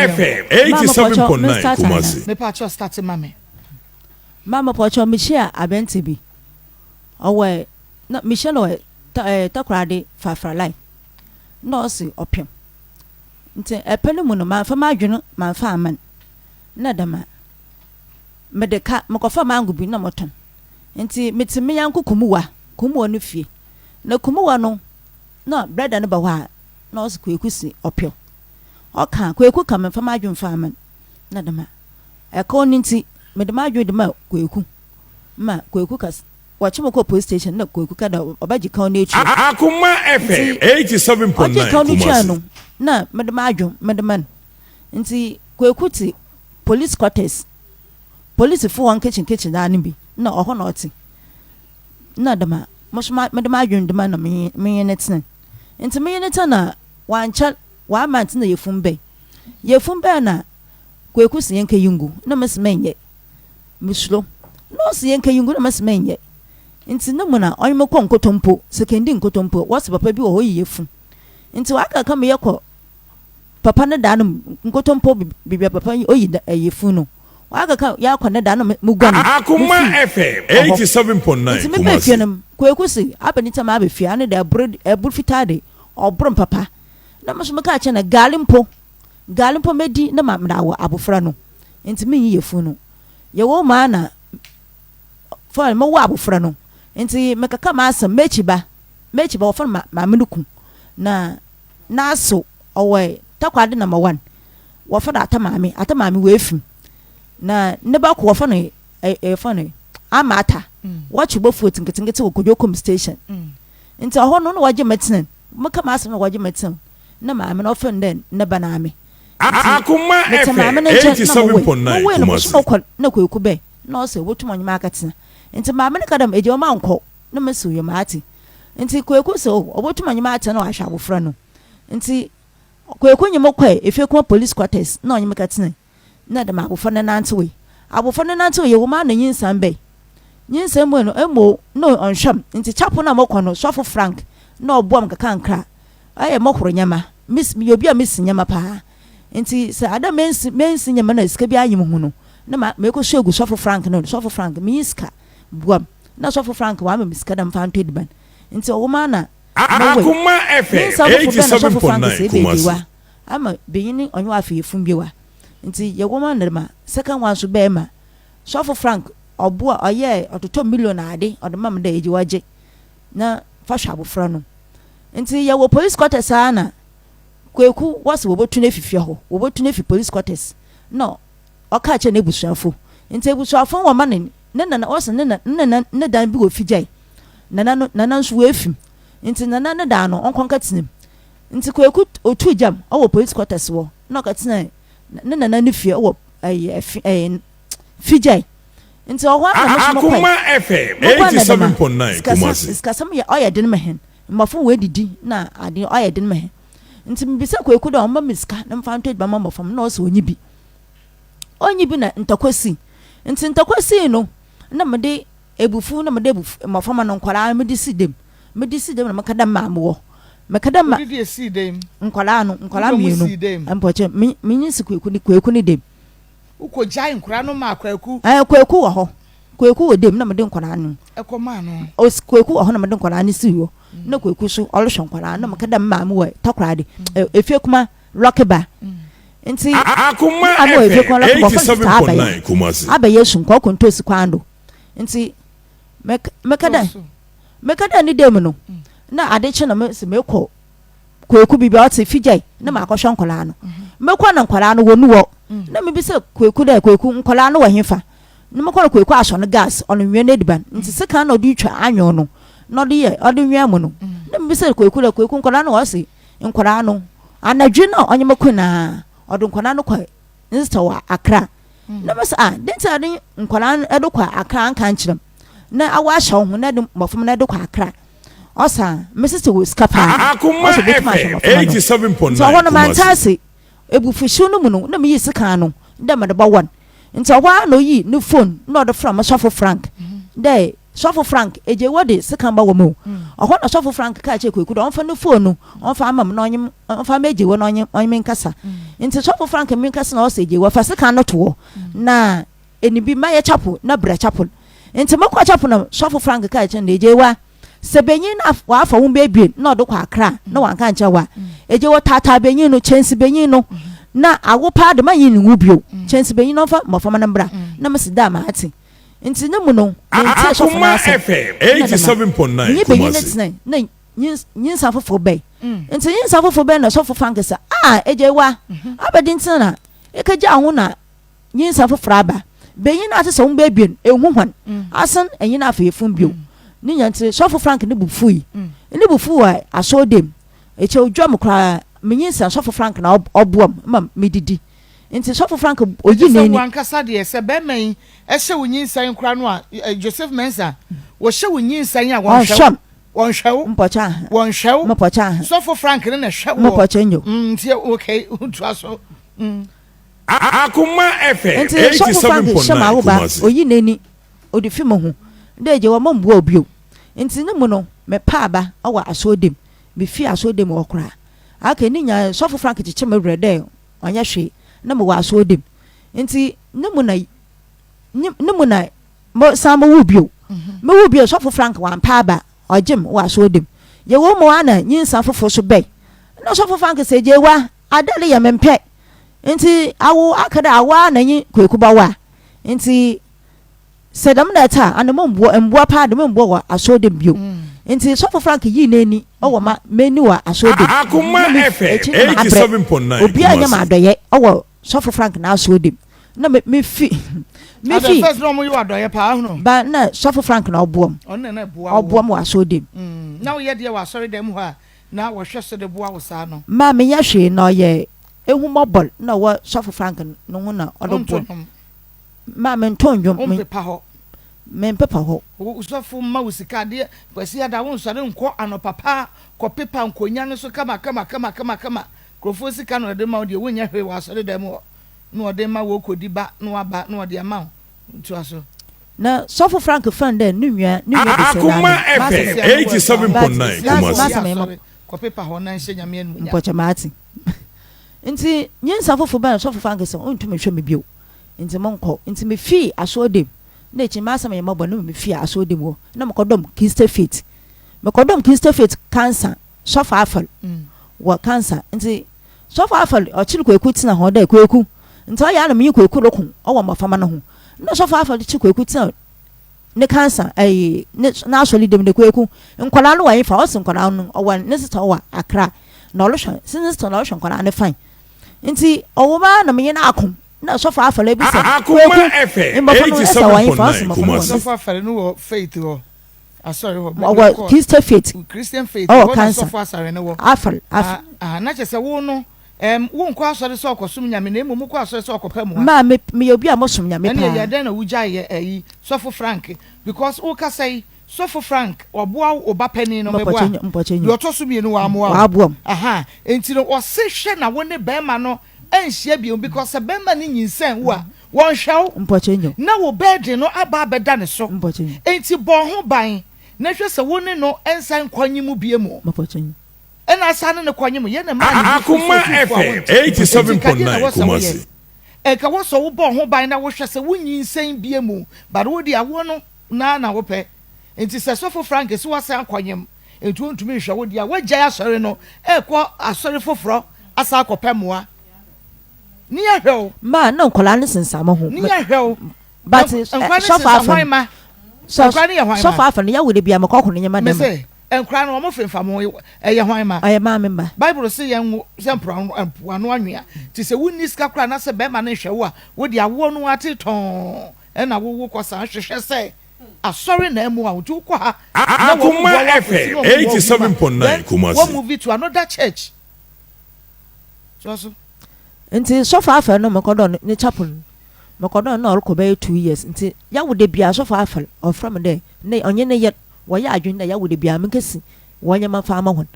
FM 87.9 Kumasi. Mepakyɛw starte ma me. Ma mepɔkyɛw mehyia aberantsɛ bi ɔwɔ na mehyia no wɔ ɛɛ Takoradi Fafralai na ɔse ɔpem ntsi ɛpɛ no mu no mammfa m'adwen mammfa amma no na dɛm a mede ka mekɔfaa mango bi na motɔn ntsi metse me nyɛnko Kumuwa Kumuwa no fie na Kumuwa no na brɛda no ba hɔ a na ɔse Kweku se ɔpew ɔka Kweku ka memmfa m'adwen mmfa amma no na dɛm a Ɛkɔn no ntsi, mede m'adwen de maa Kweku ma Kweku ka wɔkye mo kɔɔ police station na Kweku ka dɛ ɔbɛgye kan no etua. Akoma FM Ntsi ɔgyee 87.9 kan no tuae Kumasi. no na mede m'adwen mede ma no. Ntsi Kweku tse police quarters, polisifo hɔn kitchen kitchen daa no bi nna ɔhɔ na ɔtse. Nna dɛm a moso mede m'adwen de ma na menye no tsena. Ntsi menye no tsena na ɔannkyɛr one month nna yefun bae. Yefun bae na Kweku se yɛnkɛyi ngu na mese menyɛ, mesuro. Na ɔse yɛnkɛyi ngu na mese menyɛ. Nti no mu na ɔnye me kɔ nkotompo, sekendi nkotompo, wɔse papa bi wɔ hɔ oyi yɛfu. Nti wakaka me yɛkɔ papa ne dan no mu, nkotompo bebia papa yi oyi yɛfu no. Wakaka yɛakɔ ne dan no mu guane, Akoma mefii FM ɔhɔ. 87.9 Nti mebaa fie Kumasi. no, Kweku se abɛ ne nti a maba fie, ane de ɛboro ɛboro fitaa de, ɔboro me papa. Na me nso mekaa kyerɛ no gari mpo. Gari mpo mɛdi na ma mede awo abofra no, nti menyi yafunu no. Yɛwɔ mu ara na fine mɛwo abofra no, nti mekaka m'asɛm, m'akyi ba, m'akyi ba wɔfrɛ no maame no ku, na n'asew ɔwɔ Takoradi number one, wɔfrɛ no Ata Maame, Ata Maame w'afim, na ne ba ko wɔfrɛ no yɛfrɛ no Ama Ata, wɔkye bofurot nketenkete wɔ Kojo station, nti ɔhɔ no na wɔgye me tena, meka m'asɛm na wɔgye me tena. na maame no ɔfrɛ no dɛ ne ba no ame. Ntsi Akoma metse maame FM no nkyɛn na mowoe. 87.9 Mowoe no bosoom Kumasi. kor na Kweku bae na ɔse obotum ɔnye me akɛtsena. Ntsi maame no ka dɛ egya ɔma nnkɔ na mese oye matse. Ntsi Kweku se oh obotum ɔnye me atsena na ɔahwɛ abofra no. Ntsi Kweku nye me kɔe Efekuma police quarters na ɔnye me kɛtsenae. na dɛm abofra no nantsewee. Abofra no nantsewee, yɛwɔ mu ara na nyinsɛn bae. Nyinsɛn mu no, mmo nna ɔnnhwɛ me, ntsi chapel no a mokɔ no, Sɔfo Frank na ɔboa me nkakrankra. Ɔyɛ mohor ndzɛmba, misi meyɛ obi a misi ndzɛmba paa, ntsi sɛ ada mennsi mennsi ndzɛmba na sika biara nnyi mo ho no, na ma mekosua egu Sɔfo Frank no do, Sɔfo Frank, minnyi sika, boa me. Nna Sɔfo Frank ɔama me sika dɛ memfa ntɔ edziban, ntsi ɔwɔ mu ara na mowoe. Akoma FM Nyinsɛn fofor bae na Sɔfo Frank 87.9 se ebɛyɛ Kumasi. gyewa. Ama benyin ne ɔnye w'afe yefun bio a ntsi yɛwɔ ma no ma second one so bɛyɛ ma sɔfo Frank ɔboa ɔyɛɛ ɔtotɔ million ade ɔde ma me dɛ egye wɔgye na fa hwɛ abofra no ntsi yɛwɔ police quarters aa na Kweku wɔse wɔbɔtu no efi fie hɔ wɔbɔtu no efi police quarters na ɔkaa kyerɛ n'ebusuafo ntsi ebusuafo no wɔma no ne nana wɔse ne nana ne dan bi wɔ figyae nana no nana nso woefim ntsi nana ne dan no ɔnkɔ nkɛtsena mu. Ntsi Kweku otuu gyam wɔ police quarters hɔ na ɔkɛtsenaa ne nana ne fie wɔ ɛyɛ ɛfi ɛyɛ Fijai. Ntsi ɔhɔ ara na mo so mokɔe. Akoma FM Mokɔe na dɛm a, 87.9 sikasɛm Kumasi. sikasɛm yɛ ɔyɛ den ma hɛn. Mbɔfra woedidi na ade ɔyɛ den ma hɛn. Ntsi mibisaa Kweku dɛ ɔmma me sika na memfa ntɔ edziban mma mbofra no na ɔse onnyi bi. Onnyi bi na ntɔkwa sii. Ntsi ntɔkwa sii no na mede ebufuw na mede ebufuw mboframba no nkwadaa no mede sii dɛm. Mede sii dɛm na meka dɛ maa mowɔ. Meka dɛ ma Wode deɛ sii dɛm? Nkwadaa no, nkwadaa Wode wɔn mmienu. sii dɛm? Mpɔkyɛ, me menye si Kwaku ne Kwaku ne dɛm. Wokɔgyae nkwadaa no maa Kwaku? Ɛɛ, Kwaku wɔ hɔ. Kwaku wɔ dɛm na mede nkwadaa no. Ɛkɔ maa no? Os Kwaku wɔ hɔ na mede nkwadaa no sii hɔ. Na Kwaku so ɔrehwɛ nkwadaa no na meka dɛ me maame wɔ Takoradi, ɛ efie kuma Lɔke ba. Nti, me Akoma maame wɔ efie FM kuma Lɔke ba, ɔfrɛ no Sister Abaya. 87.9 Kumasi. Abaya Esu, Nkɔkɔ Ntosi kwan do. Nti, meka meka dɛ. Meka dɛ ne dɛ mu no, na ade kye na mese mekɔ Kweku biribi a ɔtse Figyae na makɔhwɛ nkɔlaa no. Mekɔ na nkɔlaa no wɔnnu hɔ. Na mebisa Kweku dɛ, Kweku, nkɔlaa no wɔ henfa? Na mekɔ no Kweku asɔ no gas, ɔnowea n'ediban. Ntsi sekan na ɔde retwa anwew no na ɔde yɛ ɔde wea mu no. Na mebisa Kweku dɛ, Kweku, nkɔlaa no wɔ hɔ? Ɔse nkɔlaa no, anadwe no a ɔnye me koe no ara, ɔde nkɔlaa no kɔe nsta wɔ Accra. Na mese, ah, dɛn nti na ɔde nkɔlaa no de kɔ Accra anka ankyerɛ m'? Na awo ahyɛ wo ho na ɛde mmɔframma no de kɔ Accra. Ɔsa, me sista wɔ sika paa. Akoma Ɔsɛ obetumi ahwɛ FM mmɔframma no. 87.9 Nti ɔhɔ no mante Kumasi. ase. Ebufuhyew no mu no, na miyi sekan no dɛ mede bɔwɔ no. Nti ɔhɔ ara na oyii ne phone na ɔde frɛɛ me sɔfo Frank dɛ. Sɔfo Frank, egye wɔ de sekan ba wɔ mu o. Ɔhɔ na Sɔfo Frank kaa kyerɛɛ Kweku dɛ ɔmfa no fon no ɔmfa ama me na ɔnye ɔmfa mma Egyewa na ɔnye ɔnye me nkasa. Ntsi Sɔfo Frank me nkasa na ɔse Egyewa fa sekan no to hɔ na eni bi ma yɛ chapel na bra chapel. Ntsi mokɔr chapel na Sɔfo Frank kaa kyerɛ no dɛ Egyewa, sɛ banyin no ɔafa wo mba ebien na ɔde kɔ Accra na ɔannka annkyerɛ wo a, Egyewa taataa banyin no, kyɛnse banyin no na awo paa de ma nye no nnwu bio, kyɛnse banyin no ɔmfa mboframba no mbra. Na mese dɛ a matse. Ntsi no mu no, menntsie sɔfo no Akoma asɛm. FM Nna dɛm a, 87.9 menye banyin no Kumasi. tsenae na nyinsa fofor bae. Ntsi nyinsa fofor bae na sɔfo Frank se, Ah, Egyeiwa, abɛdze ntsi na ekegyaa ho na nyinsa fofor aba? Banyin a atse sɛ wo mba ebien, ennhu hɔn, asen enye no afa yafun bio. Ne nyina ntsi, sɔfo Frank no bo fuui. No bo fuuw wɔ asɔrdan mu. Ekyir odwaa mu koraa, minyinsa, sɔfo Frank na ɔboa me ma mididi. Nti sɔfo Frank oyi Ɛte sɛ n'ani. wo ankasa deɛ, sɛ barima yi hyɛ wo nyinsɛn koraa no a, Joseph Mensah, wɔhyɛ wo nyinsɛn a, wɔnhwɛ wo. Wɔnhwɛ wo. Mpɔkyɛ aha. Wɔnhwɛ wo. Mopɔkyɛ aha. Sɔfo Frank no na ɛhwɛ woɔ. Mopɔkyɛ nyo. Mm, nti okay, toa so. Mm. Akoma FM Nti sɔfo Frank hyɛ 87.9 m'awoba, Kumasi. oyi n'ani, ɔde fi mo ho, dɛ gye wɔn mboa wo bio. Nti ne mu no, mepaa aba wɔ asɔɔdam, mefii asɔɔdam hɔ koraa. Aka ne nyinaa, sɔfo Frank kyekye me werɛ dɛ ɔnnyɛ hwee, na mowɔ asɔrdan mu. Ntsi no mu na no mu na mesan mowoo bio. Mowoo bio, Sɔfo Frank ɔammpɛ aba, ɔgye me wɔ asɔrdan mu. Yɛwɔ mu ara na nyinsa fofor so bae. Nna Sɔfo Frank se, Gyewa, ade reyɛ memmpɛ. Ntsi awo aka dɛ awo ara na nye Kweku bɔwo a. Ntsi Sɛ dɛm na ɛtse a, ana momboa, mboa paa de momboa wɔ asɔrdan mu bio. Ntsi Sɔfo Frank yii n'enyi wɔ ma m'enyi wɔ asɔrdan mu. Akoma Na me FM ekyir na mabrɛ. 87.9 Obiara nnyɛ me Kumasi. adɔyɛ wɔ Sɔfo Frank n'asɔrdan mu. Na me mefi Adɛn, mefi first na wɔyɛ wo adɔyɛ paa, ahunu? ba na Sɔfo Frank na ɔboa mu. Ɔno na na ɛboa wo. Ɔboa me wɔ asɔrdan mu. Na woyɛ deɛ wɔ asɔredan mu hɔ a na wɔhwɛ so de boa wo saa no? Ma mennyɛ hwee, na ɔyɛ ehumbɔbɔr na ɔwɔ Sɔfo Frank no ho na ɔdo Wonto boa mu. nnwom? Ma mentɔ nnwom. Wompepa hɔ. Mempepa hɔ. Wo sɔfo mma wo sika adeɛ Kwasiada wonsɔre nkɔ anɔpa paa kɔpepa nkonya no so kama kama kama kama kama Nkurɔfoɔ sika na ɔde ma wo deɛ wonyɛ hwee wɔ asɔredan mu hɔ na ɔde ma wo kɔdi ba na waba na ɔde ama wo Toa so. Na sɔfo Frank fɛn dɛ no nua no nua besia Akoma n'ano. FM 87.9 Kumasi. M'asɛm yɛ mɔ. Kɔpepa hɔ na nhyɛ Nyame animuonyam. Mpɔkyɛ m'ate. Ntsi nyinsa fofor baa na sɔfo Frank se onntum nnhwɛ me bio. Ntsi monkɔ. Ntsi mifii asɔrdan mu, nna ekyir m'asɛm yɛ mbɔbɔr no mifii asɔrdan mu hɔ na mokɔdɔm Christe Faith. Mokɔdɔm Christe Faith Kansa sɔfo afɔr wɔ Kansa. Ntsi sɔfo afɔr ɔkyer Kweku tsena hɔ dɛ, Kweku, ntsi ɔyɛ a na menye Kweku roko wɔ mboframba no ho. Nna sɔfo afɔr kyer Kweku tsena ne Kansa ɛyi ne n'asɔrdan mu dɛ, Kweku, nkwadaa no wɔ henfa? Ɔse nkwadaa no ɔwɔ ne sister ɔwɔ Accra na ɔrohwɛ ne sister na ɔrohwɛ nkwadaa no fine. Ntsi ɔwɔ mu ara na menye no ako. Na sɔfo afɛre bi sɛ, Akoma Kweku, FM mbɔfra no ɛsɛ wɔn fa ɔsɛ 87.9 mbɔfra no wɔn Kumasi. Sɔfo afɛre no wɔ faith hɔ, asɔre hɔ. Ɔwɔ Christian faith. Christian faith. Ɔwɔ Ɛhɔ na cancer. sɔfo asɔre no wɔ. Afɛre, afɛre. Ah, na kyerɛ sɛ wo no, ɛm, wonkɔ asɔre sɛ ɔkɔsom Nyame na mmom wokɔ asɔre sɛ ɔkɔpɛ mmoa. Maa me, meyɛ obi a mosom Nyame Ɛne paa. ɛyɛ dɛn na wogyae yɛ ɛyi, sɔfo Frank, because wokasa yi, Sɔfo Frank, ɔboa wo ba panin no, meboa? Mpɔkyɛ Deɛ ɔtɔ so mmienu, wammoa wo? Waboa m. Aha, enti no ɔse hwɛ na wo ne barima no anhyia bio because sɛ barima no nyinsɛn wo a, wɔnhwɛ wo. Mpɔkyɛ nyo. Na wo burden no aba abɛda ne so. Mpɔkyɛ nyo. Enti bɔ ho ban na hwɛ sɛ wo ne no nsan nkɔ nye mu bio mu. Mpɔkyɛ nyo. Ɛna asan ne no kɔ nye mu. Yɛ na ɛmaa ne bo fuu Akoma sɛ otumfoɔ a FM wonte. Enti nka deɛ na 87.9 ɛwɔ sɛ woyɛ. Kumasi. Nka wɔ sɛ wobɔ ho ban na wohwɛ sɛ wonyinsɛn bio mu but wo deɛ awoɔ no na na wopɛ. Enti sɛ Sɔfo Frank se wasan akɔnyem nti ontumi nhwɛ wo deɛ a, wagyae asɔre no rekɔ asɔre foforɔ asan akɔpɛ mmoa. Ne yɛhwɛ wo. Ma na nkwadaa no sensan mo ho. Ne yɛhwɛ wo. But Nkwadaa no sɔfo sensan afa hwan no. ma? Nkwadaa no yɛ hwan ma? Sɔfo afa no yɛwo de bia mekɔ ko no nyɛma dɛm. Mese nkwadaa no wɔn femfa mo ɛyɛ hwan ma? Ɔyɛ maame mma. Bible se yɛn nwo sɛ mpoano anwea. Nti sɛ wonni sika koraa na sɛ bɛrima no nhwɛ wo a, wo de awoɔ no ate tɔnn. Ɛna wo wo kɔ san hwehwɛ sɛ asɔre na ɛmoa wo nti wo kɔ ha na wɔn Akoma boa wo akɔsi FM na wɔn boa wo bi ma 87.9 then Kumasi. wɔn move to another church so so. Nti sɔfo afɛr no mokɔdɔ no ne chapel no mokɔdɔ no na ɔrokɔ bɛyɛ 2 years nti yawoda biara sɔfo afɛr ɔfrɛ me dɛ ne ɔnye ne yer wɔyɛ adwen dɛ yawoda biara menkesi wɔn ndzɛmba mfa ama hɔn.